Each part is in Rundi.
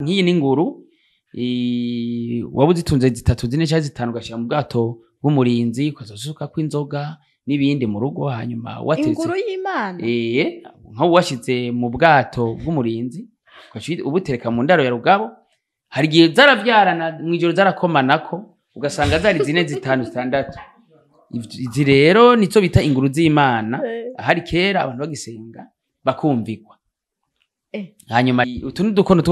Nk'iyi n'inguru waba uzitunze zitatu, zine canke zitanu, ugashyira mu bwato bw'umurinzi, ukazosukako inzoga n'ibindi mu rugo, hanyuma wateretse Inguru y'Imana? Nko washize mu bwato bw'umurinzi, ugaca ubutereka mu ndaro ya rugabo, hari igihe zaravyarana mw'ijoro, zarakomanako, ugasanga zari zine, zitanu, zitandatu. Izi rero nizo bita inguru z'Imana. Hari kera abantu bagisenga bakumvikwa. Hanyuma utu ni udukono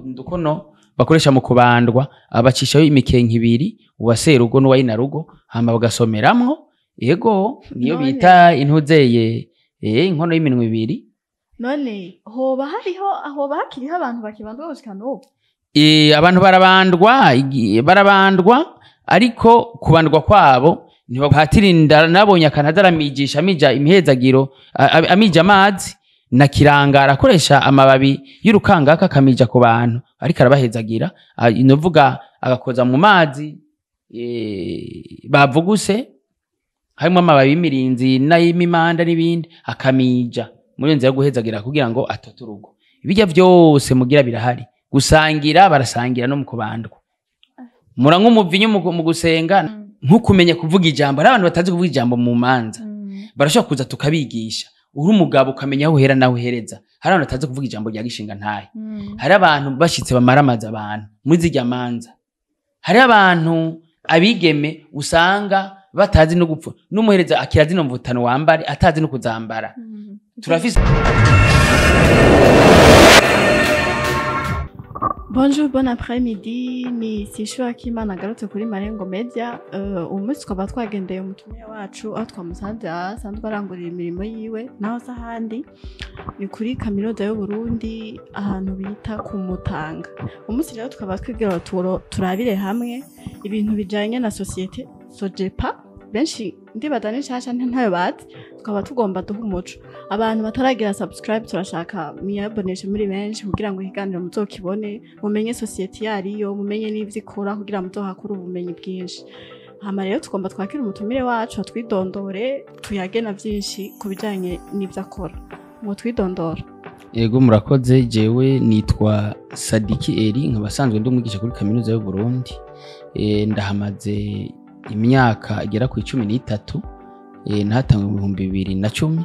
udukono bakoresha mu kubandwa, abacishaho imikenke ibiri, uwa serugo n'uwayinarugo, hama bagasomeramwo. Ego, niyo None. bita intuzeye, inkono y'iminwe ibiri. None hoba hariho, hoba hakiriho abantu bakibandwa gushika n'ubu? Abantu barabandwa, barabandwa, ariko kubandwa kwabo ntibapatiri. Nabonye akantu adaramigisha, amija imihezagiro, amija amazi na kiranga, arakoresha amababi y'urukangaka akamija ku bantu ariko arabahezagira. Novuga agakoza mu mazi bavuguse harimo amababi y'imirinzi n'ay'imimanda n'ibindi, akamija muri iyo nzira yo guhezagira kugira ngo atote urugo. Ibirya vyose mugira birahari, gusangira barasangira, no mu kubandwa muranywa umuvinyu mu gusenga. Nko kumenya kuvuga ijambo, hari abantu batazi kuvuga ijambo mu manza, barashobora kuza tukabigisha. Uri umugabo ukamenya aho uhera naho uhereza. Hari abantu batazi kuvuga ijambo rya gishinga ntahe. Hari abantu bashitse bamaramaza abantu muri zirya manza. Hari abantu abigeme usanga batazi no gupfa n'umuhereza akira zino mvutano wambare, atazi no kuzambara. Turafise Bonjour, bon après-midi. Ni Sishu Akimana agarutse kuri Marengo Media. Uyu munsi twaba twagendeye umutumire wacu aho twamusanze asanzwe arangurira imirimo yiwe, naho se ahandi ni kuri Kaminuza y'u Burundi, ahantu bita ku Mutanga. Uyu munsi rero tukaba twigira ngo turabire hamwe ibintu bijanye na société Sojepa. Benshi ndibaza ni nshasha, ntayo bazi, tukaba tugomba duha umuco abantu bataragira subscribe. Turashaka mwiyaboneshe muri benshi kugira ngo ikiganiro muzokibone, mumenye société yariyo, mumenye n'ivyo ikora, kugira muzohakure ubumenyi bwinshi. Hama rero tugomba twakira umutumire wacu atwidondore, tuyage na vyinshi ku bijanye n'ivyo akora. Ngo twidondora. Yego, murakoze. Jewe nitwa Sadiki Eri, nkaba asanzwe ndi umwigisha kuri Kaminuza y'u Burundi. Ndahamaze imyaka igera ku 13. Nahatanguye mu 2010,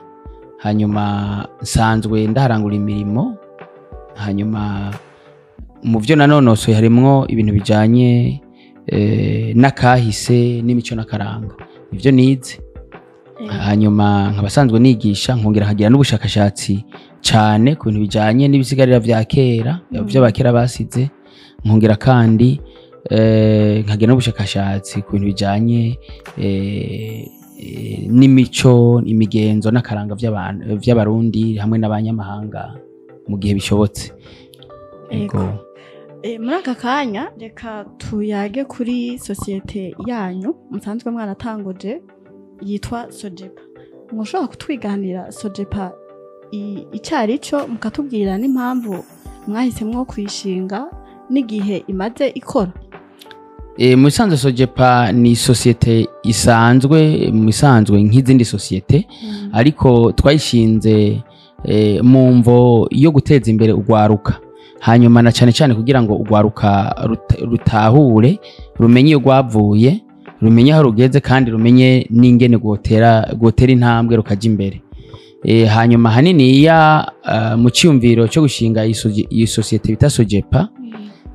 hanyuma nsanzwe ndaharangura imirimo. Hanyuma mu byo nanonosoye harimwo ibintu bijanye n'akahise n'imico n'akaranga, nivyo nize. Hanyuma nkaba asanzwe nigisha, nkongera nkagira n'ubushakashatsi cane ku bintu bijanye n'ibisigarira vya kera, vy'abakera basize. Nkongera kandi nkagira n'ubushakashatsi ku bintu bijanye n'imico, imigenzo n'akaranga vy'abantu, vy'Abarundi hamwe n'abanyamahanga mu gihe bishobotse. Ego. Muri aka kanya reka tuyage kuri société yanyu musanzwe mwaratanguje yitwa Sojepa. Mushobora kutwiganira Sojepa icari cyo, mukatubwira n'impamvu mwahisemwo kuyishinga n'igihe imaze ikora? Mu bisanzwe Sojepa ni société isanzwe, mu bisanzwe nk'izindi société, ariko twayishinze mu mvo yo guteza imbere urwaruka, hanyuma na cane cane kugira ngo urwaruka rutahure, rumenye iyo rwavuye, rumenye aho rugeze, kandi rumenye n'ingene rwotera intambwe rukaja imbere. Hanyuma haniniya mu ciyumviro cyo gushinga iyi société bita Sojepa,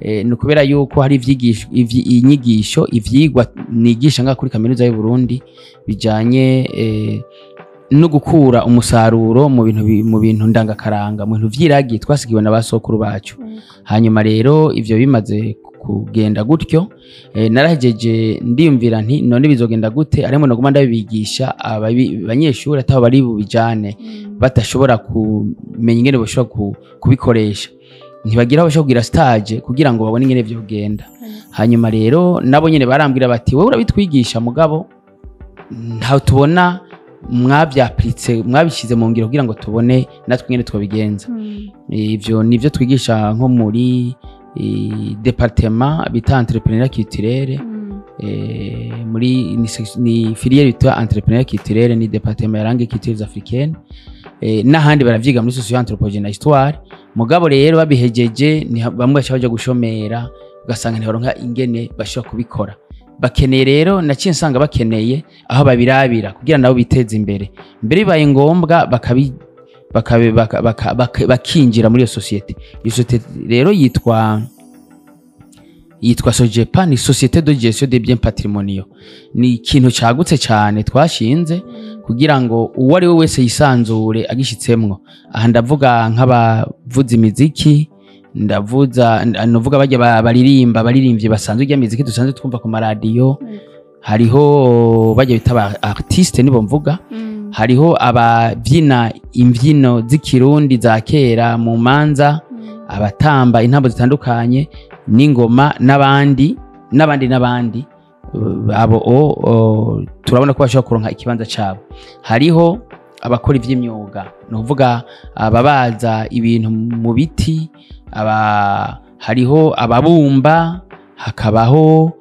ni ukubera yuko hari inyigisho, ivyigwa nigisha ngaha kuri Kaminuza y'u Burundi bijanye no gukura umusaruro mu bintu ndangakaranga, mu bintu vy'iragi twasigiwe na basokuru bacu. Hanyuma rero ivyo bimaze kugenda gutyo, narahejeje ndiyumvira nti: "None bizogenda gute arimo naguma ndabibigisha abanyeshuri ataho bari bubijane, badashobora kumenya ingene bashobora kubikoresha, ntibagira aho bashobora kugira stage kugira ngo babone ingene vyogenda?" Hanyuma rero nabo nyene barambwira bati: "Wowe urabitwigisha, mugabo ntaho tubona mwavyapliqué, mwabishize mu ngiro kugira ngo tubone natwe ingene twabigenza." Ivyo nivyo twigisha nko muri département bita entrepreneuriat culturel, muri ni filière bita entrepreneuriat culturel, ni département ya langue cultures africaines. N'ahandi baravyiga muri socio anthropologie na histoire. Mugabo rero babihejeje bamwe baca baja gushomera, ugasanga ntibaronka ingene bashobora kubikora. Bakeneye rero, naciye nsanga bakeneye aho babirabira kugira nabo biteze imbere. Mbere bibaye ngombwa bakinjira muri iyo société. Iyo société rero yitwa SOGEPA, ni Société de Gestion des Biens Patrimoniaux. Ni ikintu cagutse cyane twashinze kugira ngo uwo ari we wese yisanzure agishitsemwo. Aha ndavuga nk'abavuza imiziki, ndavuza ndavuga bajya baririmba, abaririmbyi basanzwe ijya miziki dusanzwe twumva ku maradiyo. Hariho bajya bita aba artiste, nibo mvuga. Hariho ababyina imbyino z'ikirundi za kera mu manza, abatamba intambo zitandukanye n'ingoma, n'abandi n'abandi n'abandi. Abo turabona ko bashobora kuronka ikibanza cabo. Hariho abakora ivy'imyuga, ni ukuvuga ababaza ibintu mu biti, hariho ababumba, hakabaho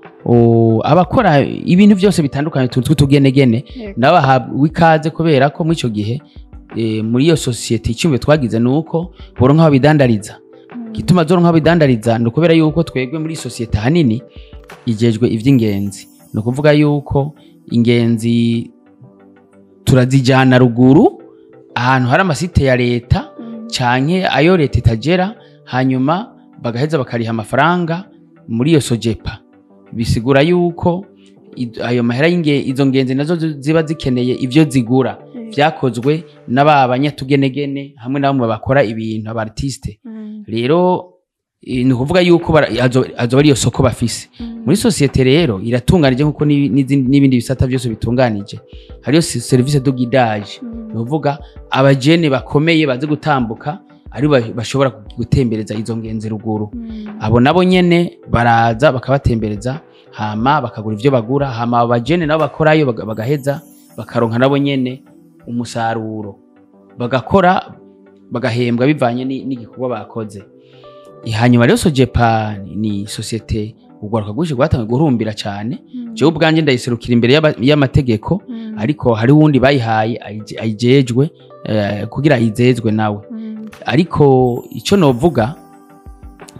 abakora ibintu byose bitandukanye, utuntu tw'utugenegene. Nabo bahabwa ikaze, kubera ko muri ico gihe muri iyo sosiyete icyumviro twagize ni uko boronka aho bidandariza. Gituma zoronka aho bidandariza ni ukubera yuko twebwe muri sosiyete ahanini ijejwe ivy'ingenzi. Ni ukuvuga yuko ingenzi turazijana ruguru ahantu hari ama sites ya leta canke ayo leta itagera, hanyuma bagaheza bakariha amafaranga muri iyo SOGEPA. Bisigura yuko ayo mahera izo ngenzi nazo ziba zikeneye ivyo zigura vyakozwe n'aba banyatugenegene hamwe na bamwe bakora ibintu, aba artiste. Rero ni ukuvuga yuko azoba ari iyo soko bafise muri sosiyete. Rero iratunganije nkuko n'ibindi bisata byose bitunganije. Hariyo service de guidage, ni ukuvuga abajene bakomeye bazi gutambuka ari bashobora gutembereza izo ngenzi ruguru. Abo nabo nyene baraza bakabatembereza, hama bakagura ivyo bagura, hama abo bajene nabo bakorayo bagaheza bakaronka nabo nyene umusaruro, bagakora bagahembwa bivanye n'igikorwa bakoze. Hanyuma rero SOGEPA ni société urwaruka rwinshi rwatangiye guhurumbira cyane. Jewe ubwanjye ndayiserukira imbere y'amategeko, ariko hari uwundi bayihaye ayijejwe kugira ayizezwe nawe. Ariko icyo novuga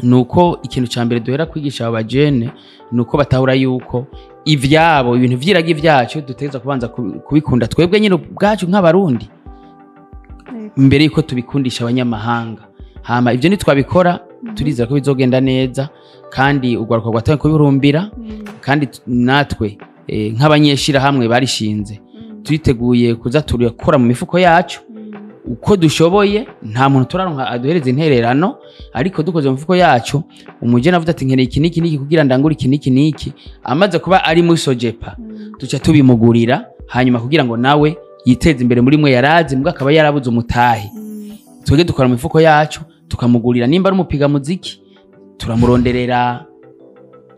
ni uko ikintu cya mbere duhera kwigisha aba bajene ni uko batahura yuko ivyabo, ibintu vy'iragi vyacu, dutegerezwa kubanza kubikunda twebwe nyine ubwacu nk'Abarundi mbere yuko tubikundisha abanyamahanga. Hama ivyo nitwabikora, turizera ko bizogenda neza, kandi urwaruka rwatangiye kubihurumbira. Kandi natwe nk'abanyeshirahamwe barishinze turiteguye kuza turakora mu mifuko yacu uko dushoboye. Nta muntu turaronka aduhereza intererano, ariko dukoze mu mifuko yacu, umujene avuze ati: "Nkeneye iki n'iki n'iki kugira ndangure iki n'iki n'iki", amaze kuba ari muri SOGEPA, duca tubimugurira, hanyuma kugira ngo nawe yiteze imbere muri mwe yarazi mbwa akaba yarabuze umutahe. Twebwe dukora mu mifuko yacu tukamugurira. Nimba ari umupiga muziki, turamuronderera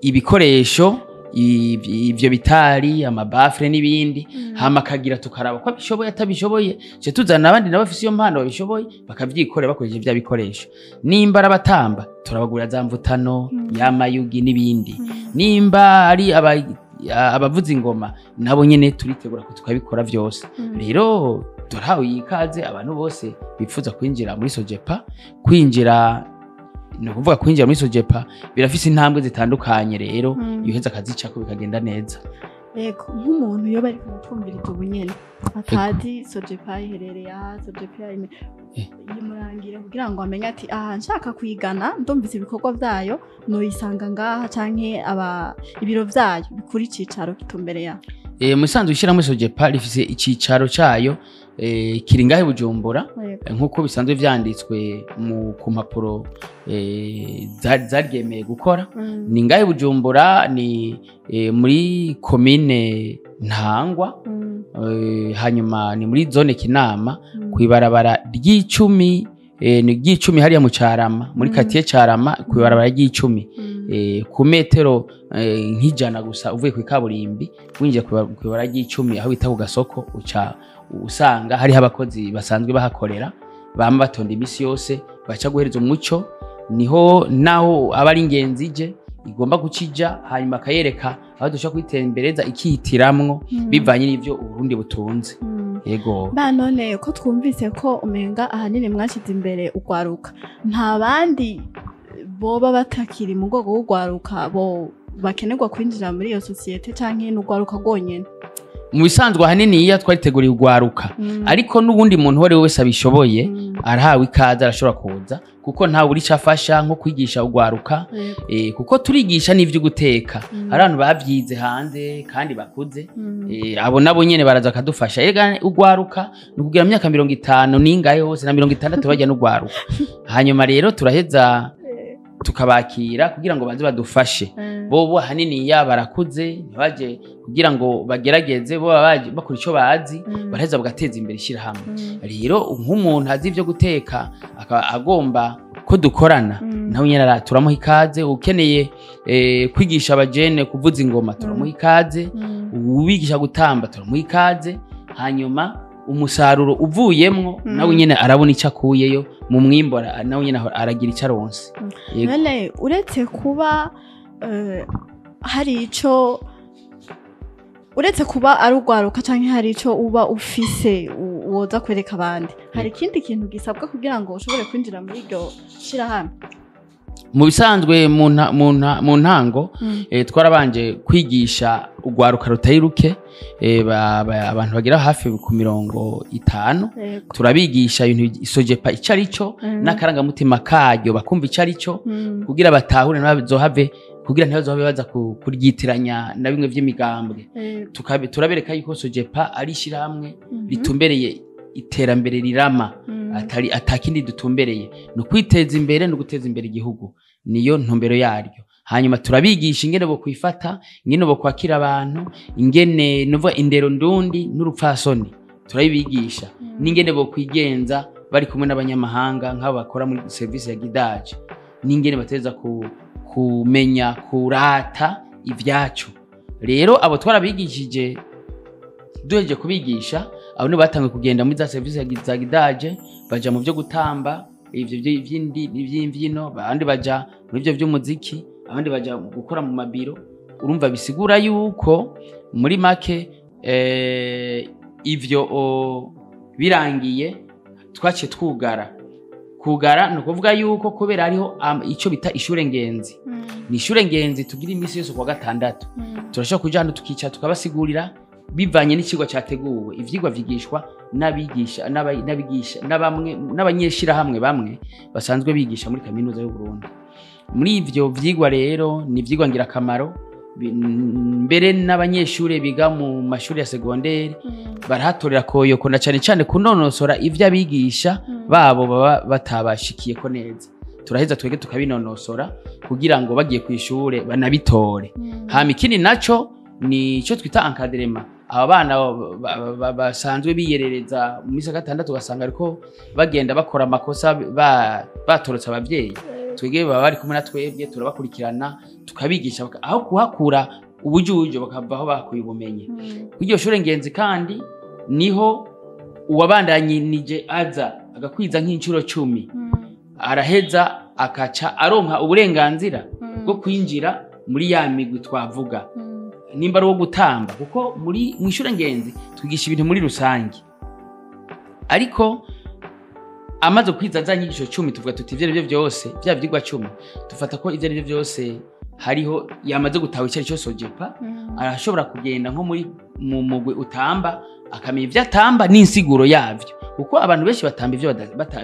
ibikoresho, ivyo bitari ama baffles n'ibindi, hama akagira tukaraba ko abishoboye. Atabishoboye, ce tuzana abandi nabo bafise iyo mpano babishoboye, bakavyikorera bakoresheje vya bikoresho. Nimba ari abatamba, turabagurira za mvutano, y'amayugi n'ibindi. Nimba ari abavuza ingoma, nabo nyene turitegura ko tukabikora vyose. Rero turahawe ikaze abantu bose bifuza kwinjira muri SOGEPA. Kwinjira, ni ukuvuga kwinjira muri SOGEPA birafise intambwe zitandukanye. Rero iyo uheze akazicako bikagenda neza. Yego, nk'umuntu iyo bari kumutwumviriza ubu nyene atazi SOGEPA iherereye aha, SOGEPA yimurangira kugira ngo amenye ati: "Aha nshaka kuyigana, ndumvise ibikorwa vyayo, noyisanga ngaha", canke aba ibiro vyayo bikuri, icicaro gitumbereye aha? Mu isanzwe ishyirahamwe SOGEPA rifise icicaro cayo kiri ngahe Bujumbura. Nk'uko bisanzwe vyanditswe mu ku mpapuro zaryemeye gukora. Ni ngahe Bujumbura, ni muri komine Ntangwa, hanyuma ni muri zone Kinama, kw'ibarabara ry'icumi, ni ry'icumi hariya mu Carama, muri quartier Carama, kw'ibarabara ry'icumi, ku metero nk'ijana gusa uvuye ku ikaburimbi winjiye kw'ibarabara ry'icumi, aho bita ku gasoko, uca usanga hariho abakozi basanzwe bahakorera bama batonda imisi yose baca guhereza umuco. Niho naho aba ari ingenzi ije igomba gucija, hanyuma akayereka aho dushobora kwitembereza, ikihitiramwo bivanye n'ivyo Uburundi butunze. Yego. Ba none ko twumvise ko umenga ahanini mwashize imbere ugwaruka, nta bandi boba batakiri mu bwoko bw'ugwaruka bo bakenerwa kwinjira muri iyo sosiyete canke n'ugwaruka rwonyene? Mu bisanzwe ahanini iyo twariteguriye ugwaruka, ariko n'ubundi muntu uwo ari we wese abishoboye arahawe ikaze, arashobora kuza, kuko ntawe uri ico afasha nko kwigisha ugwaruka. Kuko turigisha n'ivyo guteka. Hari abantu bavyize hanze kandi bakuze. Abo nabo nyene baraza bakadufasha. Ega ugwaruka ni ukugira myaka 50 n'ingahe hose na 60 bajya n'ugwaruka. Hanyuma rero turaheza tukabakira kugira ngo baze badufashe. Bobo ahanini ya barakuze, ntibaje kugira ngo bagerageze, bo baba bakora ico bazi, baraheza bagateza imbere ishyirahamwe. Rero nk'umuntu azi ivyo guteka akaba agomba ko dukorana, nawe nyene turamuha ikaze. Ukeneye kwigisha abajene kuvuza ingoma, turamuha ikaze. Ubigisha gutamba, turamuha ikaze. Hanyuma umusaruro uvuyemwo, nawe nyene arabona ico akuyeyo mu mwimbo, nawe nyene aragira ico aronse. Yego. None uretse kuba hari ico, uretse kuba ari ugwaruka canke hari ico uba ufise woza kwereka abandi, hari ikindi kintu gisabwa kugira ngo ushobore kwinjira muri iryo shirahamwe? Mu bisanzwe mu ntango twarabanje kwigisha ugwaruka rutari ruke, abantu bagera hafi ku 50. Turabigisha ibintu Sogepa ico ari cyo n'akarangamutima karyo, bakumva ico ari cyo kugira batahure, ntibazohave kugira ntibazohave baza kuryitiranya na bimwe vy'imigambwe. Turabereka yuko Sogepa ari ishirahamwe ritumbereye iterambere rirama, atari atakindi dutumbereye ni ukwiteza imbere no guteza imbere igihugu, niyo ntumbero yaryo. Hanyuma turabigisha ingene bo kwifata, ingene bo kwakira abantu, ingene nuvuga indero ndundi n'urupfasoni turabibigisha, n'ingene bo kwigenza bari kumwe n'abanyamahanga nk'abo bakora muri service ya guidage, n'ingene bateza kumenya kurata ivyacu. Rero abo twarabigishije, duhejeje kubigisha abo nibo batanguye kugenda muri za service za guidage, baja mu vyo gutamba ivyo vy'imvyino, abandi baja muri ivyo vy'umuziki, abandi baja gukora mu mabiro. Urumva bisigura yuko muri make ivyo birangiye twaciye twugara. Kugara ni ukuvuga yuko kubera hariho ico bita ishure ngenzi, ni ishure ngenzi tugira iminsi yose kuwa gatandatu. Turashobora kuja hano tukicara tukabasigurira bivanye n'ikigwa cyateguwe. Ivyigwa vyigishwa n'abigisha n'abigisha n'abamwe n'abanyeshirahamwe bamwe basanzwe bigisha muri kaminuza y'u Burundi. Muri ivyo vyigwa rero ni ivyigwa ngirakamaro, mbere n'abanyeshure biga mu mashuri ya segonderi barahatorera koyoko, na cane cane kunonosora ivyo abigisha babo baba batabashikiyeko neza. Turaheza twege tukabinonosora kugira ngo bagiye kw'ishure banabitore. Hama ikindi naco ni ico twita encadrement. Aba bana basanzwe biyerereza mu minsi ya gatandatu, ugasanga ariko bagenda bakora amakosa, batorotse abavyeyi, twebwe baba bari kumwe na twebwe, turabakurikirana tukabigisha, aho kuhakura ubujuju bakava aho bakuye ubumenyi. Kuri iryo shure ngenzi kandi niho uwabandanije aza agakwiza nk'incuro 10, araheza akaca aronka uburenganzira bwo kwinjira muri ya migwi twavuga, nimba ari uwo gutamba, kuko muri mw'ishure ngenzi twigisha ibintu muri rusange. Ariko amaze kwiza za nyigisho 10, tuvuga tuti ivyo arivyo vyose vya vyigwa 10, dufata ko ivyo arivyo vyose hariho yamaze gutaha icari cyo Sogepa, arashobora kugenda nko muri mu mugwi utamba, akamenya ivyo atamba n'insiguro yavyo, kuko abantu benshi batamba ivyo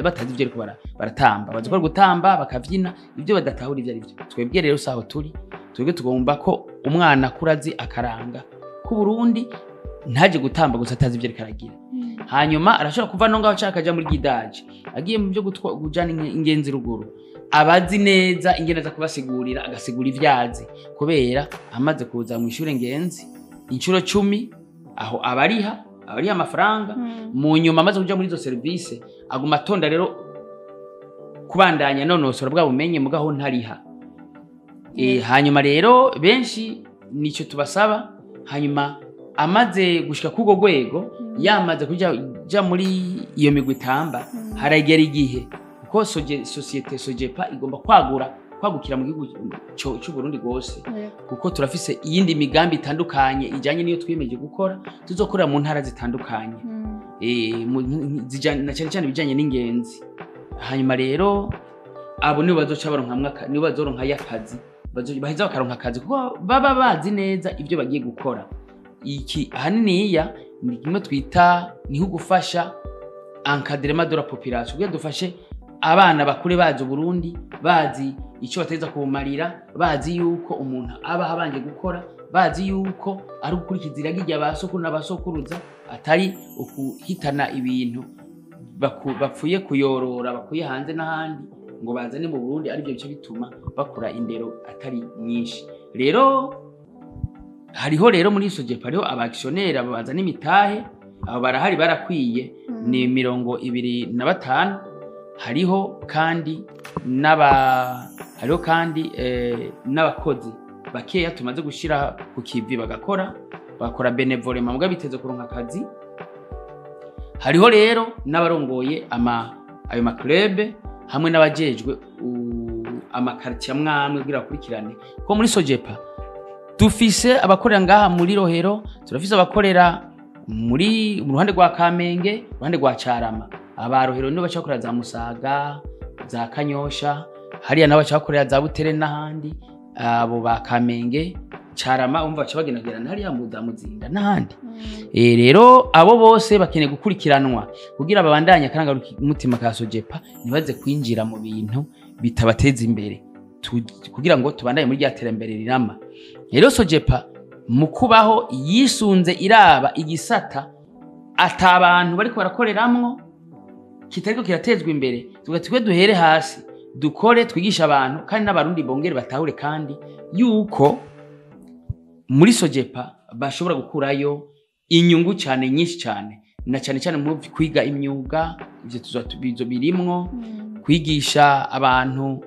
batazi ivyo ariko baratamba, bazi ko ari gutamba bakavyina ivyo badatahura ivyo arivyo. Twebwe rero saho turi, twebwe tugomba ko umwana akura azi akaranga ku Burundi, ntaje gutamba gusa atazi ivyo ariko aragira. Hanyuma arashobora kuva no ngaho canke akaja muri guidage, agiye mu byo kujana ingenzi ruguru, abazi neza ingene aza kubasigurira, agasigura ivyazi, kubera amaze kuza mu ishure ngenzi incuro 10, aho abariha amafaranga. Mu nyuma amaze kuja muri izo service aguma atonda rero kubandanya nonosora bwa bumenye, mugaho ntariha. Hanyuma rero benshi nico tubasaba. Hanyuma amaze gushika k'urwo rwego, yamaze kuja ja muri iyo migwi itamba, haragera igihe kuko societe Sogepa igomba kwagukira mu gihugu c'u Burundi gose, kuko turafise iyindi migambi itandukanye ijanye n'iyo twiyemeje gukora, tuzokorera mu ntara zitandukanye. Na cyane cyane ibijanye n'ingenzi. Hanyuma rero abo nibo bazoca baronka, nibo bazoronka y'akazi, baheza bakaronka akazi kuko baba bazi neza ibyo bagiye gukora. Iki ahaniniya ni kimwe twita ni nko gufasha encadrement de la population, kugira dufashe abana bakure bazi Uburundi, bazi icyo bateza kubumarira, bazi yuko umuntu aba abanje gukora, bazi yuko ari gukurikiza iragi rya ba sokuru n'abasokuruza, atari ukuhitana ibintu bapfuye kuyorora bakuye hanze n'ahandi ngo bazane mu Burundi, aribyo bice bituma bakura indero atari nyinshi. Rero hariho rero muri Sojepa hariho aba actionnaire bazana imitahe, abo barahari barakwiye, ni 25. Hariho kandi n'abakozi bakeya tumaze gushira ku kivi bagakora bénévolement muga biteze kuronka akazi. Hariho rero n'abarongoye ayo ma club hamwe n'abajejwe ama quartier amwe kugira bakurikirane ko muri Sojepa dufise abakorera ngaha muri Rohero, turafise abakorera muri mu ruhande rwa Kamenge, uruhande rwa Carama. Aba Rohero nibo baca bakorera za Musaga, za Kanyosha, hariya nabo baca bakorera za Butere n'ahandi. Abo ba Kamenge, Carama, umva baca bagendagerana hariya mu za Muzinda n'ahandi. Rero abo bose bakeneye gukurikiranwa kugira babandanye akarangamutima ka Sojepa, ntibaze kwinjira mu bintu bitabateza imbere, kugira ngo tubandanye muri rya terambere rirama. Rero Sojepa mu kubaho yisunze iraba igisata ata abantu bariko barakoreramwo kitariko kiratezwa imbere, tuvuga twe duhere hasi dukore, twigisha abantu kandi n'abarundi bongere batahure kandi yuko muri Sojepa bashobora gukurayo inyungu cyane nyinshi cyane, na cyane cyane mu kwiga imyuga, ivyo tuzo birimwo, kwigisha abantu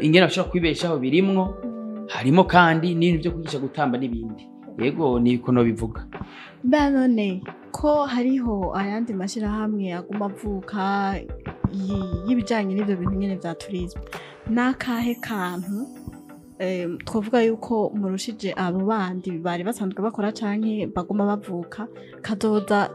ingene bashobora kwibeshaho birimwo, harimo kandi n'ibintu byo kwigisha gutamba n'ibindi. Yego, ni uko bivuga. Mba none ko hariho ayandi mashyirahamwe aguma avuka y'ibijyanye n'ibyo bintu nyine bya tourisme, n'akahe kantu twavuga yuko murushije abo bandi bari basanzwe bakora canke baguma bavuka, kazoza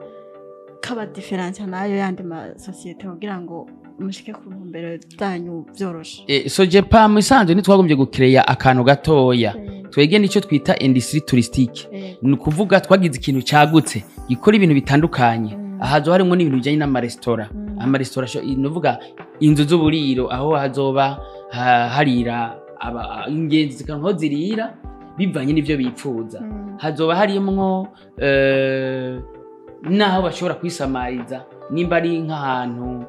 kaba différencier nayo yandi masosiyete kugira ngo mushike ku ntumbero zanyu vyoroshe? Sojepa mu isanzwe ntitwagombye gukireya akantu gatoya, twege nicyo twita industrie touristique. Ni ukuvuga twagize ikintu cyagutse gikora ibintu bitandukanye. Ahazo harimo n'ibintu bijyanye n'amaresitora, amaresitora ni ukuvuga inzu z'uburiro, aho hazoba harira ingenzi zikaronka aho zirira bivanye n'ivyo bipfuza. Hazoba harimwo n'aho bashobora kwisamariza, nimba ari nk'ahantu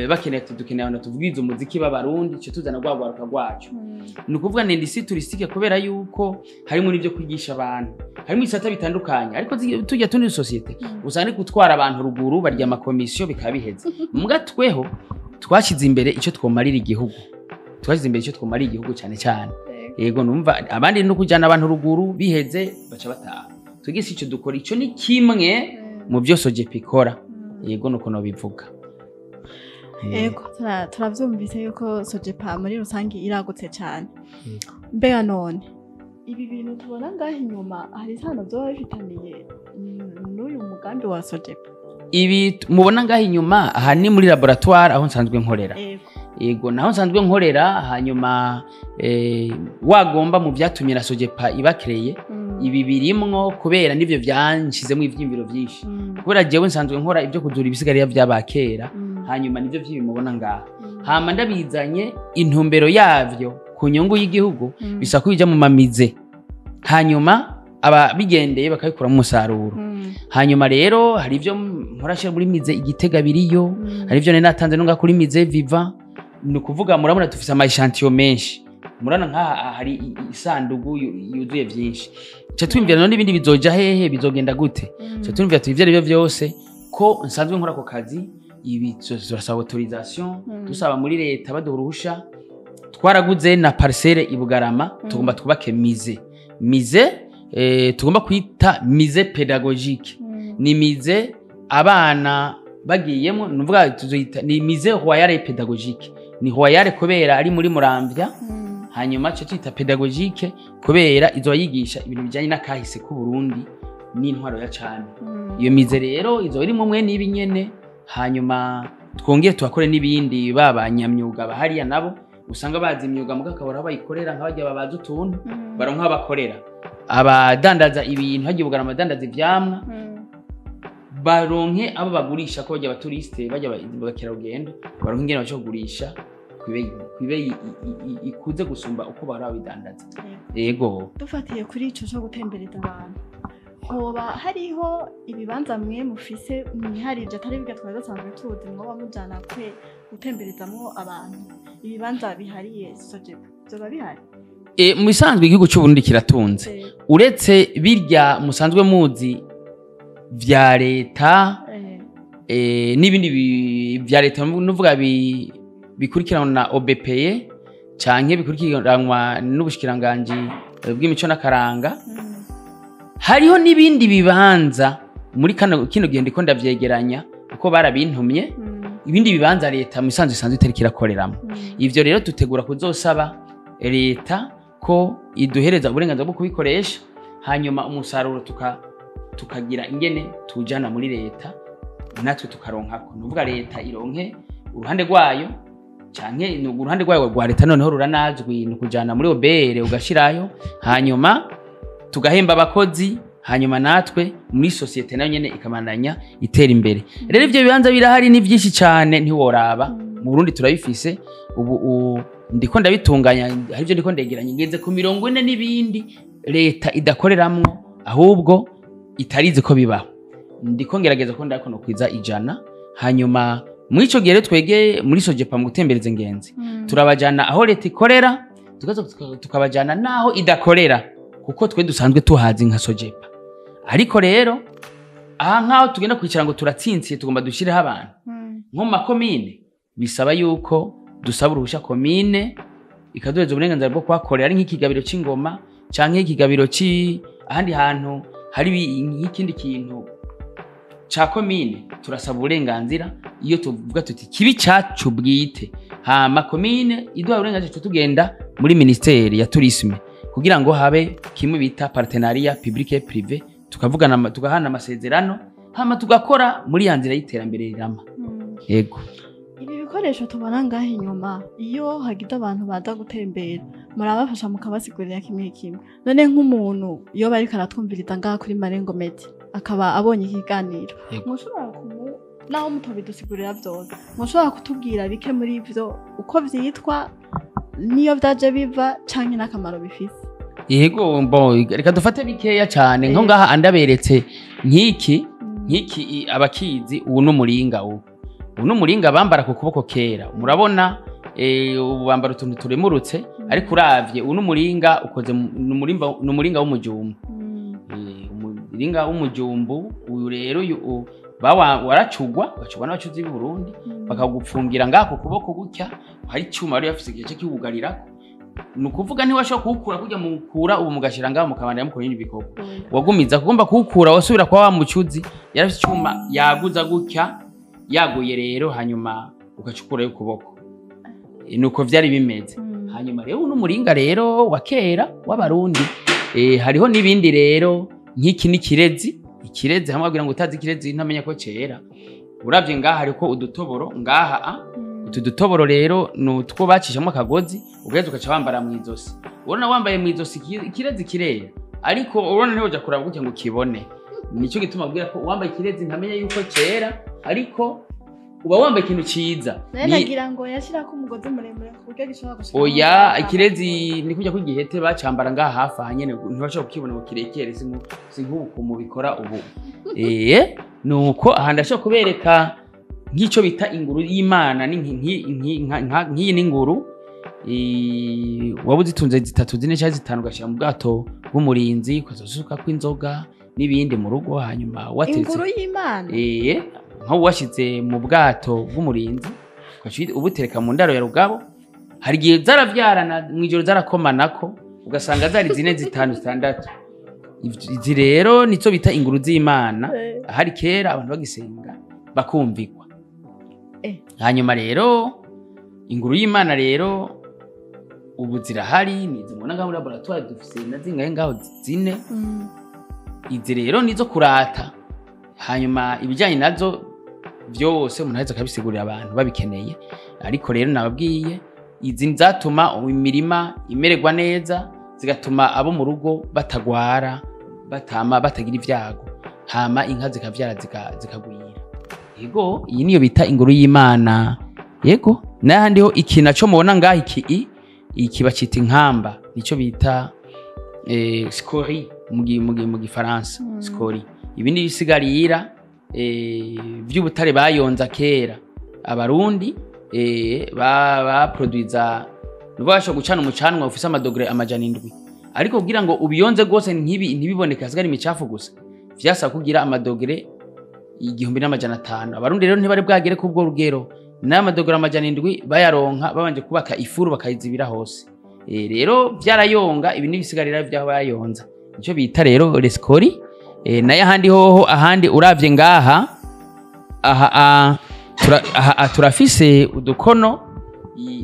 bakeneye ati dukeneye abantu tuvugiriza umuziki b'abarundi, ico tuzana rwa rwaruka rwacu. Ni ukuvuga ni industrie touristique kubera yuko harimo n'ibyo kwigisha abantu, harimo ibisata bitandukanye. Ariko tujya tundi société usanga ari gutwara abantu ruguru barya amakomisiyo bikaba biheze. Muga tweho twashyize imbere icyo twomarira igihugu, twashyize imbere icyo twomarira igihugu cyane cyane. Yego, numva abandi no kujyana abantu ruguru biheze baca bataha, twigise icyo dukora, icyo ni kimwe mu byo Sojepa ikora. Yego, nuko nobivuga. Ego, turavyumvise yuko Sojepa muri rusange iragutse cyane. Mbega none ibi bintu tubona ngaha inyuma hari isano vyoba bifitaniye n'uyu mugambi wa Sojepa? Ibi mubona ngaha inyuma, aha ni muri laboratoire aho nsanzwe nkorera. Yego, naho nsanzwe nkorera. Hanyuma wagomba mu byatumye na Sojepa ibakereye, ibi birimwo kubera nivyo byanshizemo ivyiyumviro vyinshi, kubera jewe nsanzwe nkora ibyo kuzura ibisigarira vy'abakera. Hanyuma nivyo vy'ibi mubona ngaha, hama ndabizanye intumbero yavyo ku nyungu y'igihugu, bisa ko bijya mu ma musée, hanyuma ababigendeye bakabikuramo umusaruro. Hanyuma rero hari ibyo mporashyira muri musée Igitega biriyo, hari ibyo nari natanze no ngaha kuri musée vivant. Ni ukuvuga murabona dufise ama échantillons menshi, murabona nk'aha hari isandugu yuzuye byinshi. Ca twiyumvira none ibindi bizoja hehe, bizogenda gute? Ca twiyumvira tuti ivyo arivyo vyose ko nsanzwe nkora ako kazi, ibi turasaba autorisation, dusaba muri leta baduha uruhusha. Twaraguze na parcelle i Bugarama, tugomba twubake musée tugomba kwita musée pédagogique. Ni musée abana bagiyemo, nuvuga tuzoyita ni musée royale pédagogique. Ni royale kubera ari muri Muramvya, hanyuma cyo twita pédagogique kubera izoba yigisha ibintu bijyanye n'akahise k'u Burundi. n'intwaro ya cami. Iyo musée rero izo irimo mwe n'ibi nyene, hanyuma twongere tuhakore n'ibindi. Babanyamyuga bahariya nabo usanga bazi imyuga muga akabura aho bayikorera, nk'abajya babaza utuntu, baronka aho bakorera, abadandaza ibintu hagiye Bugarama abadandaza ivyamwa baronke abo bagurisha, ko bajya aba touristes, bajya abakerarugendo baronke ingene baca kugurisha kw'ibeyi ikuze gusumba uko bahora babidandaza. Yego. Dufatiye kuri ico co gutembereza abantu, hoba hariho ibibanza mwe mufise mwiharije, atari biga twari dusanzwe tuzi, mwoba mujana kwe gutemberezamwo abantu, ibibanza bihariye Sojepa, vyoba bihari? Mu bisanzwe igihugu c'u Burundi kiratunze. Uretse birya musanzwe muzi vya leta n'ibindi vya leta, nuvuga bikurikiranwa na OBPE canke bikurikiranwa n'ubushikiranganji bw'imico n'akaranga, hariho n'ibindi bibanza muri kano kino gihe ndiko ndavyegeranya kuko barabintumye, ibindi bibanza leta mu isanzwe isanzwe itariko irakoreramo. Ivyo rero dutegura kuzosaba leta ko iduhereza uburenganzira bwo kubikoresha, hanyuma umusaruro tukagira ingene tuwujana muri leta, natwe tukaronkako, nuvuga leta ironke uruhande rwayo, canke ni uruhande rwayo rwa leta noneho ruranazwi, ni ukujana muri OBR ugashirayo, hanyuma tugahemba abakozi, hanyuma natwe muri société nayo nyene ikamandanya itera imbere. Rero ivyo bibanza birahari, ni vyinshi cane, ntiworaba. Mu Burundi turabifise. Ubu ndiko ndabitunganya, hari ivyo ndiko ndegeranya, ngeze ku 40 n'ibindi leta idakoreramwo ahubwo itarizi ko bibaho. Ndiko ngerageza ko ndako nokwiza 100. Hanyuma muri ico gihe rero twege muri Sojepa mu gutembereza ingenzi turabajana aho leta ikorera, tukaza tukabajana naho idakorera, kuko twe dusanzwe tuhazi nka Sojepa. Ariko rero aha nkaho tugenda kwicara ngo turatsintsiye, tugomba dushyireho abantu nko mu makomine, bisaba yuko dusaba uruhushya komine ikaduhereza uburenganzira bwo kuhakorera, ari nk'ikigabiro c'ingoma canke ikigabiro ci ahandi hantu hari nk'ikindi kintu ca komine, turasaba uburenganzira. Iyo tuvuga tuti kibi cacu bwite, hama komine iduha uburenganzira, tuca tugenda muri ministeri ya tourisme kugira ngo habe kimwe bita partenariat public et privé, tukavugana tugahana amasezerano, hama tugakora muri ya nzira y'iterambere rirama. Yego. Ibi bikoresho tubona ngaha inyuma, iyo hagize abantu baza gutembera murabafasha mukabasigurira kimwe kimwe. None nk'umuntu iyo bariko aratwumviriza ngaha kuri Marengo Media akaba abonye ikiganiro, mushobora kumu naho mutobidusigurira vyose, mushobora kutubwira bike muri ivyo, uko vyitwa niyo vyaje biva canke n'akamaro bifise? Yego, bo reka dufate bikeya cyane nko ngaha andaberetse nk'iki nk'iki abakizi, ubu n'umuringa, ubu n'umuringa bambara ku kuboko kera. Murabona ubu bambara utuntu turemurutse, ariko uravye ubu n'umuringa ukoze n'umuringa w'umujumbu. Umuringa w'umujumbu uyu rero uyu waracugwa, ugacugwa n'abacuzi b'i Burundi, bakagupfungira ngaha ku kuboko gutya. Hari icyuma bari bafise igice kiwugarirako, ni ukuvuga ntiwashobora kuwukura kujya mukura ubu mugashira ngaho mukabandanya mukora ibindi bikorwa. Wagumiza kugomba kuwukura, wasubira kwa wa mucuzi, yari afise icyuma yaguza gutya, yaguye rero, hanyuma ugacukurayo ukuboko. Nuko vyari bimeze. Hanyuma rero n'umuringa rero wa kera w'Abarundi. Hariho n'ibindi rero nk'iki n'ikirezi. Ikirezi hamwe babwira ngo utazi ikirezi ntamenya ko cera. Uravye ngaha hariko udutoboro ngaha a utu dutoboro rero ni utwo bacishamo akagozi, ugaheza ugaca wambara mu izosi. Urabona wambaye mu izosi ikirezi kirera, ariko urabona ntiwoja kuraba gutya ngo ukibone. Nico gituma abwira ko uwambaye ikirezi ntamenya yuko cera, ariko uba wambaye ikintu ciza. Naye nagira ngo yashirako umugozi muremure ku buryo gishobora gushika. Oya, ikirezi ni kujya kw'igihete bacambara ngaha hafi aha nyene, ntibashobora kukibona ngo kirekere, si nk'uku mubikora ubu. Nuko aha ndashobora kubereka nk'ico bita inguru y'Imana, ni nk'iyi n'inguru. Waba uzitunze zitatu, zine canke zitanu, ugashira mu bwato bw'umurinzi, ukazosukako inzoga n'ibindi mu rugo, hanyuma wateretse Inguru y'Imana. Nko washize mu bwato bw'umurinzi, ugaca ubutereka mu ndaro ya rugabo, hari igihe zaravyarana mw'ijoro, zarakomanako, ugasanga zari zine, zitanu, zitandatu. Izi rero nizo bita inguru z'Imana. Ahari kera abantu bagisenga bakumvikwa. Hanyuma rero inguru y'Imana rero ubu zirahari, nizi mubona ngaho muri laboratoire dufise na zingahe ngaho, zine. Izi rero nizo kurata, hanyuma ibijyanye nazo byose umuntu aheza akabisigurira abantu babikeneye. Ariko rero nababwiye izi zatuma imirima imererwa neza, zigatuma abo mu rugo batagwara, batama batagira ibyago, hama inka zikavyara zikagwira. Yego, iyi niyo bita ingoro y'Imana. Yego, n'ahandi ho iki naco mubona ngaha, iki iki bacita inkamba, nico bita scorie mu gifaransa. Scorie, ibi ni ibisigarira vy'ubutare bayonza kera Abarundi baproduiza. Nuvuga bashobora gucana umucanwa ufise amadogere 700, ariko kugira ngo ubiyonze rwose ntibiboneke, hasigare imicafu gusa, vyasaba kugira amadogere 1500. Abarundi rero ntibari bwagere kubwo rugero, n'amadogere 700 bayaronka babanje kubaka ifuru bakayizibira hose. Rero vyarayonga. Ibi n'ibisigarira vy'aho bayonza, nico bita rero les scories. Nayo ahandi hoho, ahandi uravye ngaha aha, aha turafise udukono.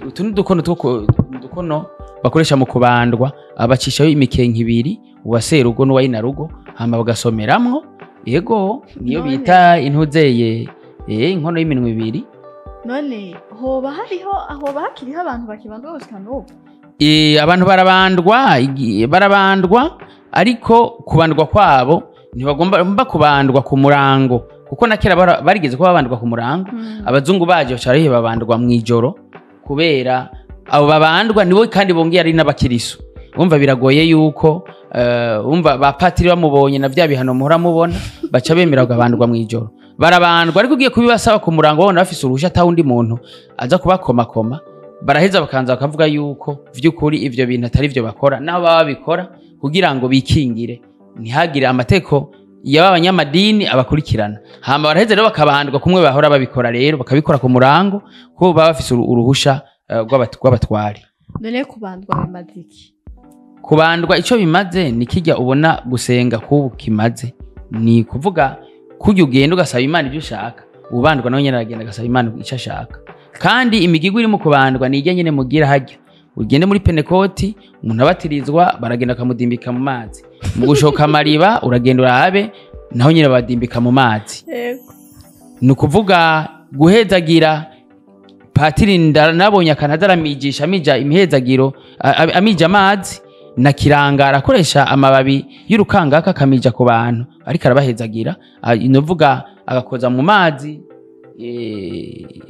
Utu ni udukono udukono bakoresha mu kubandwa. Abacishayo imikenke ibiri, uwa serugo n'uwayinarugo, hama bagasomeramwo. Yego, niyo bita intuzeye, inkono y'iminwe ibiri. None hoba hariho, hoba hakiriho abantu bakibandwa gushika n'ubu? Abantu barabandwa, barabandwa, ariko kubandwa kwabo ntibagomba mba kubandwa ku murango, kuko na kera barigeze kuba babandwa ku murango. Abazungu baje baca bariheba, babandwa mw'ijoro, kubera abo babandwa nibo kandi bongeye ari n'abakirisu. Umva biragoye yuko umva ba patiri bamubonye na vya bihano muhora mubona, baca bemera bagabandwa mw'ijoro. Barabandwa, ariko ugiye kubibasaba ku murango babona bafise uruhusha, ata wundi muntu aza kubakomakoma, baraheza bakanza bakavuga yuko vy'ukuri ivyo bintu atari vyo bakora, naho baba babikora kugira ngo bikingire ntihagire amateko yaba abanyamadini abakurikirana. Hama baraheza rero bakabandwa kumwe bahora babikora, rero bakabikora ku murango ko baba bafise uruhusha rw'abatware. None kubandwa bimaze iki? Kubandwa ico bimaze ni kijya ubona gusenga kubu kimaze, ni kuvuga kurya ugenda ugasaba Imana ibyo ushaka, ubandwa nawe nyene aragenda agasaba Imana icyo ashaka. Kandi imigigwi iri mu kubandwa ni ijya nyene mugira harya ugende muri Pentekoti, umuntu abatirizwa baragenda bakamudimbika mu mazi. Mu gushoka amariba uragenda urabe, naho nyene badimbika mu mazi. Ni ukuvuga guhezagira patiri, nabonye akantu aza aramigisha, amija imihezagiro, amija amazi na kirangara, akoresha amababi y'urukangaka akamija ku bantu ariko arabahezagira. Ni ukuvuga agakoza mu mazi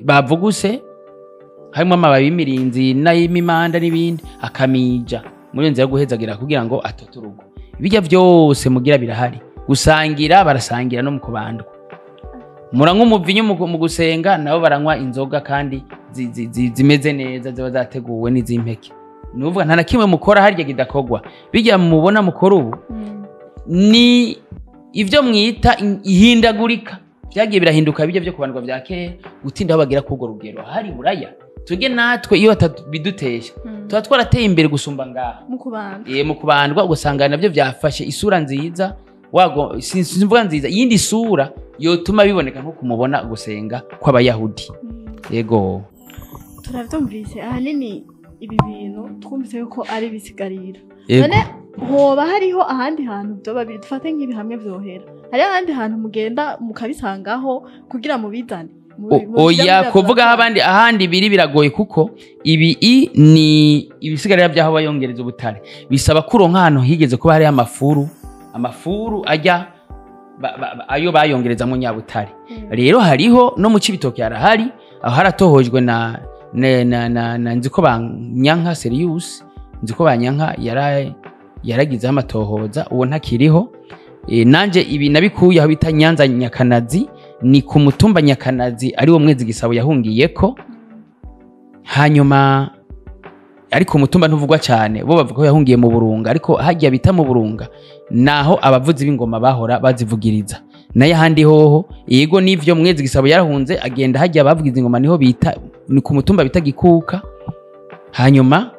bavuguse harimo amababi y'imirinzi n'ay'imimanda n'ibindi, akamija muri iyo nzira yo guhezagira kugira ngo atote urugo. Ibijya byose mugira birahari. Gusangira barasangira, no mu kubandwa muranywa umuvinyu mu gusenga, nabo baranywa inzoga kandi zimeze neza, ziba zateguwe n'iz'impeke. Ni ukuvuga nta na kimwe mukora harya kidakorwa. Bijya mubona mukora ubu ni ivyo mwita ihindagurika, vyagiye birahinduka. Bijya vyo kubandwa vya kera gutinda aho bagira kurwo rugero hari Buraya, twebwe natwe iyo batabidutesha tuba twarateye imbere gusumba ngaha mu kubandwa. Mu kubandwa ugasanga navyo vyafashe isura nziza, wago simvuga nziza, iyindi sura yotuma biboneka nko kumubona gusenga kw'Abayahudi. Yego. Turavyumvise, ahanini ibi bintu twumvise yuko ari ibisigarira. Yego. None hoba hariho ahandi hantu vyoba biri? Dufate nk'ibi hamwe vyohera, hariho ahandi hantu mugenda mukabisangaho kugira mubizane? Oya, kuvuga aho abandi ahandi biri biragoye, kuko ibi ni ibisigarira by'aho bayongereza ubutare. Bisaba ko uronka ahantu higeze kuba hariho amafuru ajya ayo bayongerezamo nyabutare. Rero hariho no mu Cibitoke harahari, aho haratohojwe na nziko banyanka Serious, nziko banyanka yaragizeho amatohoza, uwo ntakiriho. Nanje ibi nabikuye aho bita Nyanza Nyakanazi, ni ku mutumba Nyakanazi, ari wo Mwezi Gisabo yahungiyeko. Hanyuma ariko umutumba ntuvugwa cyane, bo bavuga ko yahungiye mu Burunga, ariko hajya bita mu Burunga naho abavuzi b'ingoma bahora bazivugiriza. Nayo ahandi hoho, yego nivyo, Mwezi Gisabo yarahunze agenda hajya abavugiza ingoma, niho bita ni ku mutumba bita Gikuka. Hanyuma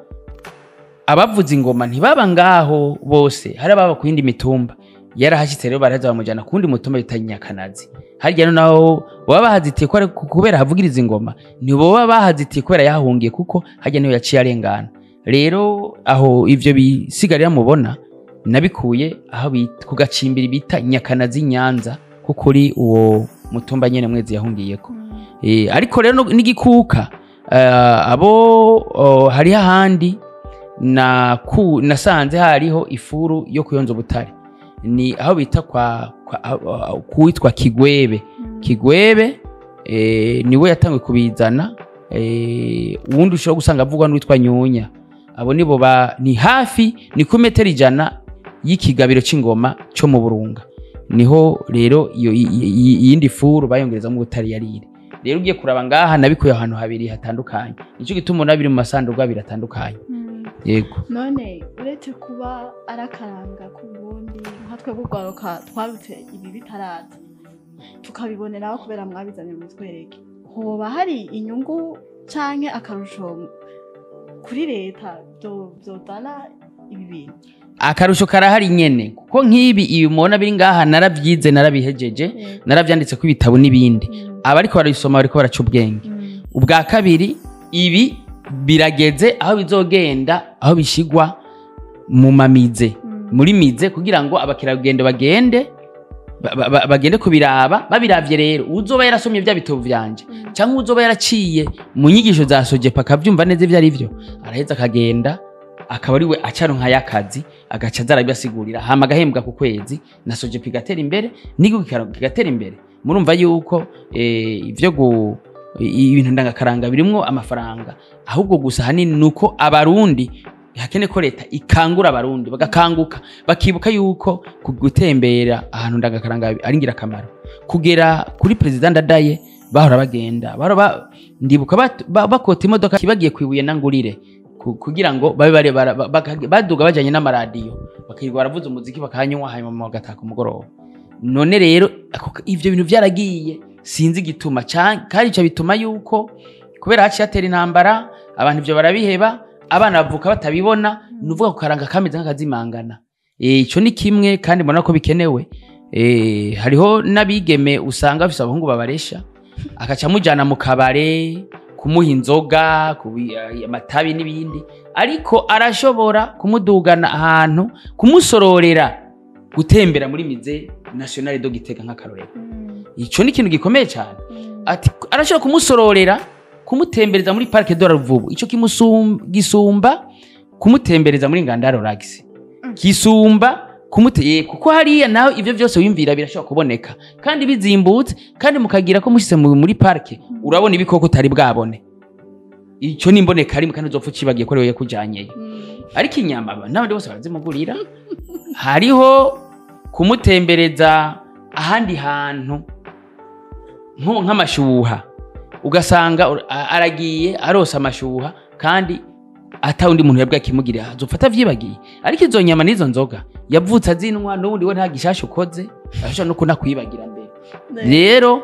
abavuza ingoma ntibaba ngaho bose, hari ababa ku yindi mitumba. Yarahashyitse rero baraheza bamujyana ku wundi mutumba bita Nyakanazi. Harya naho baba bahazitiye ko ari kubera havugiriza ingoma, ntiboba bahazitiye kubera yahungiye, kuko harya niho yaciye arengana. Rero aho ivyo bisigarira mubona Nabikuye aho ku gacimbiri bita Nyakanazi Nyanza, kuko uri uwo mutumba nyene Mwezi yahungiyeko. Ariko rero n'igikuka abo hariho ahandi nasanze hariho ifuru yo kuyonza ubutare, ni aho bita kwa kuwitwa Kigwebe. Kigwebe niwe yatanguye kubizana. Uwundi ushobora gusanga avugwa n'uwitwa Nyunya. Abo nibo ni hafi, ni ku metero 100 y'ikigabiro c'ingoma cyo mu Burunga. Niho rero iyo iyindi furu bayongerezamo ubutare yarire. Rero ugiye kuraba ngaha nabikuye ahantu habiri hatandukanye, nico gituma ubona biri mu masanduku abiri atandukanye. Yego. None uretse kuba arakaranga ku Burundi, nka twebwe urwaruka twarutse ibi bitaraza tukabiboneraho kubera mwabizanye mu twereke, hoba hari inyungu canke akarusho kuri leta vyozana ibi bintu? Akarusho karahari nyene, kuko nk'ibi ibi mubona biri ngaha naravyize, narabihejeje, naravyanditse ku ibitabo n'ibindi. Abariko barabisoma bariko baraca ubwenge. Ubwa kabiri, ibi birageze aho bizogenda, aho bishigwa mu mamize, muri mize, kugira ngo abakerarugendo bagende bagende kubiraba. Babiravye rero, uzoba yarasomye vya bitabo vyanje cyangwa uzoba yaraciye mu nyigisho za Sogepa akavyumva neza ivyo ari vyo, araheza akagenda akaba ariwe acaronka y'akazi, agaca aza arabibasigurira, hama agahembwa ku kwezi, na Sogepa igatera imbere, n'igihugu kigatera imbere. Murumva yuko ivyo ibintu ndangakaranga birimwo amafaranga, ahubwo gusa hanini nuko abarundi hakene ko leta ikangura abarundi bagakanguka, bakibuka yuko gutembera ahantu ndangakaranga ari ingirakamaro. Kugera kuri President Ndadaye bahora bagenda, bahora ndibuka bakota imodoka bagiye kwibuye na Ngurire kugira ngo babe bare baduga bajanye n'amaradiyo, bakirwa baravuza umuziki bakanywa, hanyuma bagataka umugoroba. None rero ivyo bintu vyaragiye, sinzi igituma, kandi ico bituma yuko kubera haciye hatera intambara, abantu ivyo barabiheba, abana bavuka batabibona, nuvuga ku karanga kameze nk'akazimangana. Ico ni kimwe, kandi mbona ko bikenewe. Hariho n'abigeme usanga bafise abahungu babaresha, akaca amujana mu kabare kumuha inzoga, amatabi n'ibindi, ariko arashobora kumudugana ahantu, kumusororera gutembera muri Musée National de Gitega nk'akarorero. Ico ni ikintu gikomeye cyane. Ati arashobora kumusororera kumutembereza muri Parc de la Ruvubu, ico gisumba kumutembereza muri Ngandaro Relax, kisumba kumuteye, kuko hariya nawe ivyo vyose wiyumvira birashobora kuboneka kandi bizimbutse, kandi mukagira ko mushitse muri parke urabona ibikoko utari bwabone. Ico ni imboneka rimwe, kandi uzopfa ucibagiye ko ariwe yakujanyeyo. Ariko inyama n'abandi bose barazimugurira. Hariho kumutembereza ahandi hantu nk'amashuha, ugasanga aragiye arosa amashuha kandi ata undi muntu yabwa kimugirira, azopfa avyibagiye. Ariko izo nyama n'izo nzoga yavutse azinwa, n'ubundi we nta gishasha ukoze, ashobora no kunakwibagira mbere. Rero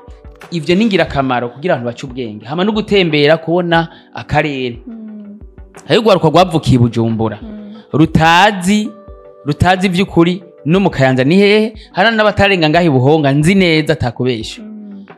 ivyo ni ingirakamaro kugira abantu bace ubwenge, hama no gutembera kubona akarere. Ayo rwaruka rwavukiye Bujumbura, rutazi ivy'ukuri no mu Kayanza ni hehe, hari n'abatarenga ngaho i Buhonga nzi neza atakubesha.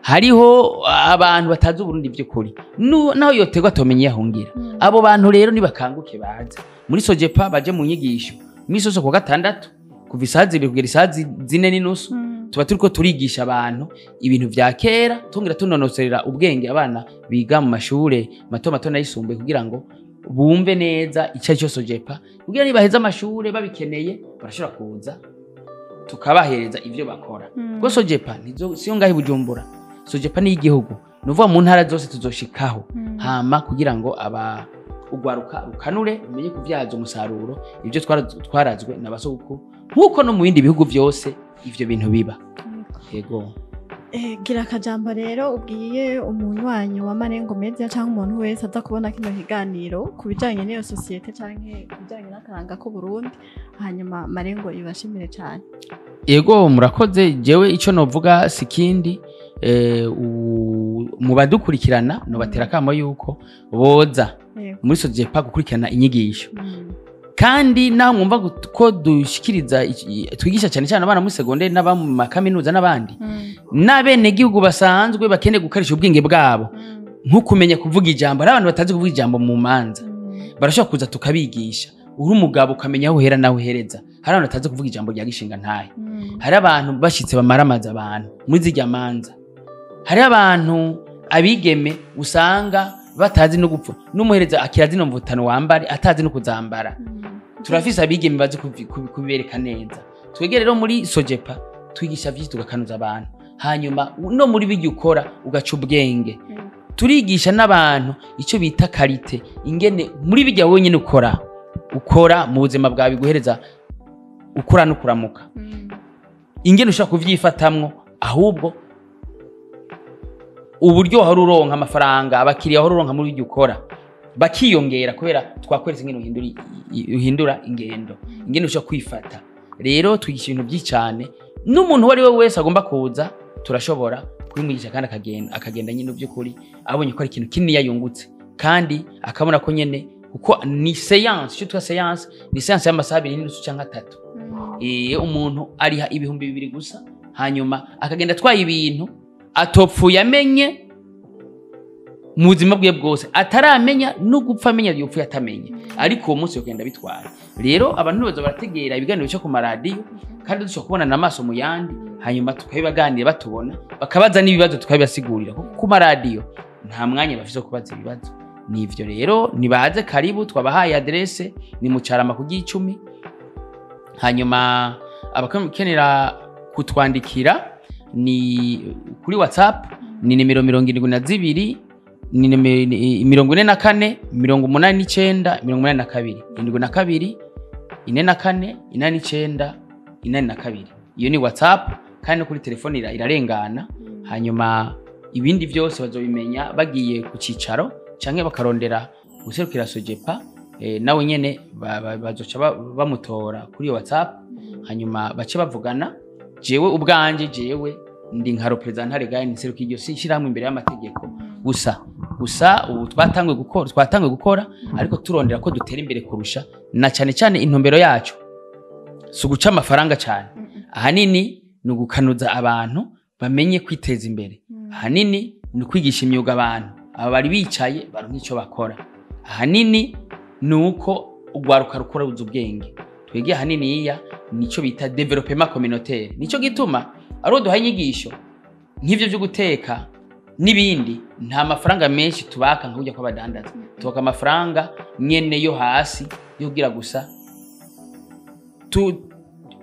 Hariho abantu batazi Uburundi by'ukuri, naho yotegwa atomenye yahungira. Abo bantu rero nibakanguke baze muri Sogepa, baje mu nyigisho imisi yose kuwa gatandatu kuva isaha 2 kugera isaha 4:30. Tuba turiko turigisha abantu ibintu vya kera, tongera tunonosorera ubwenge abana biga mu mashure mato mato n'ayisumbuye, kugira ngo bumve neza ico ari cyo Sogepa, kugira nibaheza amashure babikeneye barashobora kuza tukabahereza ivyo bakora. Kuko Sogepa siyo ngaho i Bujumbura, Sogepa ni igihugu, ni ukuvuga mu ntara zose tuzoshikaho, hama kugira ngo aba ugwaruka rukanure umenye kuvyaza umusaruro ivyo twarazwe na basogokuru, nkuko no mu bindi bihugu vyose ivyo bintu biba. Yego. Gira akajambo rero ubwiye umunywanyi wa Marengo Media cyangwa umuntu wese aza kubona kino kiganiro ku bijanye n'iyo société canke ku bijanye n'akaranga k'u Burundi, hanyuma Marengo ibashimire cyane. Yego, murakoze. Jewe ico novuga sikindi, mu badukurikirana nobatera akamo yuko boza muri Sogepa gukurikirana inyigisho. Kandi naho mwumva ko dushikiriza twigisha cyane cyane abana muri secondaire n'aba mu makaminuza n'abandi, n'abenegihugu basanzwe bakeneye gukoresha ubwenge bwabo, nko kumenya kuvuga ijambo. Hari abantu batazi kuvuga ijambo mu manza, barashobora kuza tukabigisha. Uri umugabo ukamenya aho uhera naho uhereza. Hari abantu batazi kuvuga ijambo rya gishinga ntahe. Hari abantu bashitse bamaramaza abantu muri zirya manza. Hari abantu abigeme usanga batazi no gupfa, n'umuhereza akira zino mvutano wambare atazi no kuzambara. Turafise abigeme bazi kubibereka neza. Twege rero muri Sogepa twigisha vyinshi, tugakanuza abantu, hanyuma no muri bijya ukora ugaca ubwenge. Turigisha n'abantu icyo bita qualité, ingene muri bijya wenyine ukora mu buzima bwawe biguhereza ukura no kuramuka, ingene ushobora kuvyifatamwo, ahubwo uburyo wahora uronka amafaranga, abakiriya wahora uronka muri bijya ukora bakiyongera, kubera twakweretse ingene uhindura ingendo, ingene ushobora kwifata. Rero twigisha ibintu byinshi cyane, n'umuntu uwo ari we wese agomba kuza turashobora kubimwigisha, kandi akagenda nyine by'ukuri abonye ko ari ikintu kinini yungutse, kandi akabona ko nyene kuko ni séance, icyo twita séance ni séance y'amasaha 2.5 cyangwa 3. Umuntu ariha 2000 gusa, hanyuma akagenda atwaye ibintu atopfuye amenye mu buzima bwe bwose, ataramenya no gupfa amenya yopfuye atamenye, ariko uwo munsi yogenda bitwara. Rero abantu baza barategera ibiganiro bica ku maradiyo, kandi dushobora kubonana amaso mu yandi, hanyuma tukabibaganira batubona, bakabaza n'ibibazo tukabibasigurira, kuko ku maradiyo nta mwanya bafise wo kubaza ibibazo. Nivyo rero, nibaze karibu, twabahaye adresse, ni mu Carama ku Gicumi. Hanyuma abakenera kutwandikira ni kuri WhatsApp, ni nimero 72, ni nimero 44 89 82, 72 44 89 82. Iyo ni WhatsApp, kandi no kuri telefone irarengana. Hanyuma ibindi byose bazobimenya bagiye ku cicaro canke bakarondera guserukira Sogepa, nawe nyene bazoca bamutora kuri iyo WhatsApp, hanyuma bace bavugana. Jewe ubwanje, jewe ndi nka représentant légal, nserukiye iryo shyirahamwe imbere y'amategeko gusa. Gusa ubu twatanguye gukora, ariko turondera ko dutera imbere kurusha, na cyane cyane intumbero yacu si uguca amafaranga cyane, ahanini ni ugukanuza abantu bamenye kwiteza imbere, ahanini ni ukwigisha imyuga abantu aba bari bicaye baronka icyo bakora, ahanini ni uko urwaruka rukora ruzi ubwenge. Twebwe ahanini iya nico bita développement communautaire. Nico gituma ari duha inyigisho nk'ivyo byo guteka n'ibindi, nta mafaranga menshi tubaka nka kujya kw'abadandaza. Tubaka amafaranga nyene yo hasi yo kugira gusa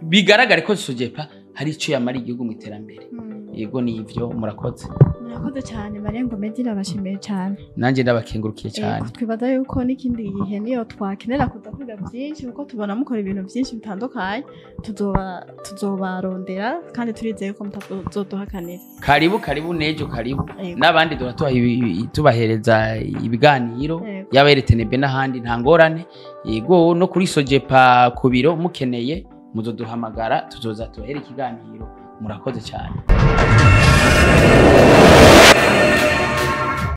bigaragare ko Sogepa hari ico yamara igihugu mu iterambere. Yego, nivyo, murakoze. Murakoze cyane, Marengo Media irabashimiye cyane. Nanjye ndabakengurukiye cyane. Twibaza yuko n'ikindi gihe niyo twakenera kuza kwiga byinshi, kuko tubona mukora ibintu byinshi bitandukanye, tuzobarondera kandi turizeye ko mutazoduhakanira. Karibu, karibu nejo, karibu. Yego. N'abandi duhora tubahereza ibiganiro, Yego. yaba RTNB n'ahandi, nta ngorane. Yego, no kuri Sogepa ku biro mukeneye muzoduhamagara, tuzoza tubahere ikiganiro. Murakoze cyane.